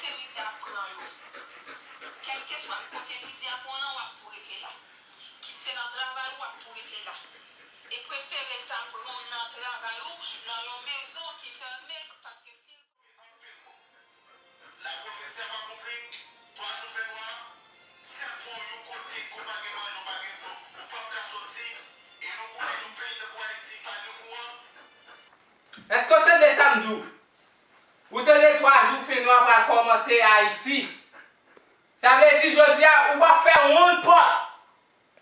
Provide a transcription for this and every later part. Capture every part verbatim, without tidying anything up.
Kote midi ap pran yo. Kèlkeswa kote midi ap pran w lan, w ap tou rete la. Kit se nan travay ou, w ap tou rete la. E prefere l ta pran w nan travay ou, nan yon mezon ki fèmen, paske si l Lapwofesi ap akonpli, twa jou fènwa, sèl pran yon kote ke w pa gen manje, w pa gen dlo, ou p ap ka soti, e nou konnen nou peyi tankou Ayiti pa gen kouran. Èske w tande sa m di w? Ou tande twa jou fènwa pral kòmanse Ayiti. Sa vle di jodi a, ou p ap fè wonn pòt.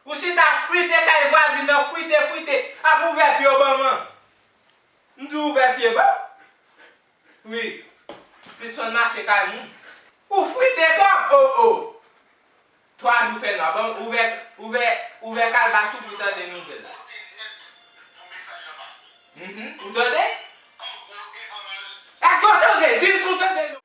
Ou chita frite kay vwazin nan, frite, frite, ap ouvè pye w ban mwen. M di w ouvè pye ban m? Wi. Sispann mache kay moun. Ou frite twòp, o, o. Twa jou fènwa, ban m ouvè, ouvè, ouvè kalbas ou pou w tande nouvèl la. Mhm. Ou tande? Èske w tande? Di m si w tande non.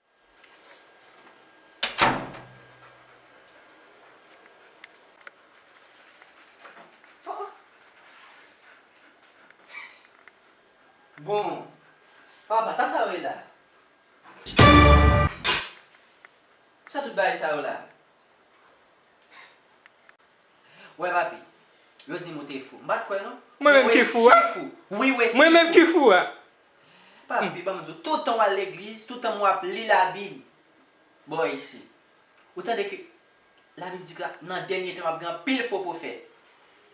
Bon, papa, sa sa yo ye la? Sa tout bagay sa yo la? Wè, papi, yo di m ou te fou. M pa t kwè, non. Mwen menm ki fou a? Wi, wè, si fou. Mwen menm ki fou a? Papi, ban m di w, toutan w al legliz, toutan w ap li Labib, bò isi. Ou tande ke Labib di ke nan dènye tan, w ap gen anpil fo pwofèt.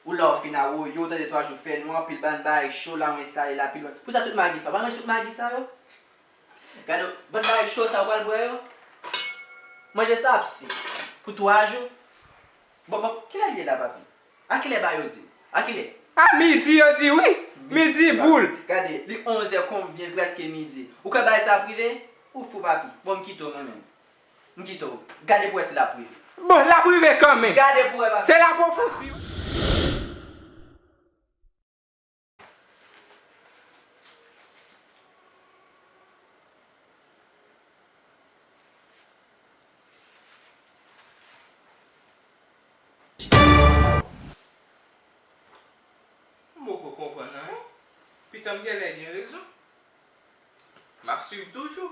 Ou la, w fin a woyo, w tande twa jou fènwa, anpil bann bagay cho la, w enstale la pi lwen. Pou sa tout magi sa, w al manje tout magi sa yo? Gade, bann bagay cho sa, w pral bwè yo? Manje sa ap si. Pou twa jou? Bon, bon, kilè l ye la, papi? A kilè ba yo di? A kilè? A midi yo di wi. Midi boul. Gade, li onzè konbyen, prèske midi. Ou kwè bagay sa ap rive? Ou fou, papi. Bon, m kite w mwen menm. M kite w. Gade pou wè si l ap rive. Bon, l ap rive kanmenm. Gade pou wè, papi. Se lapwofesi. M poko konprann anyen. Pita m genlè gen rezon. M ap swiv toujou.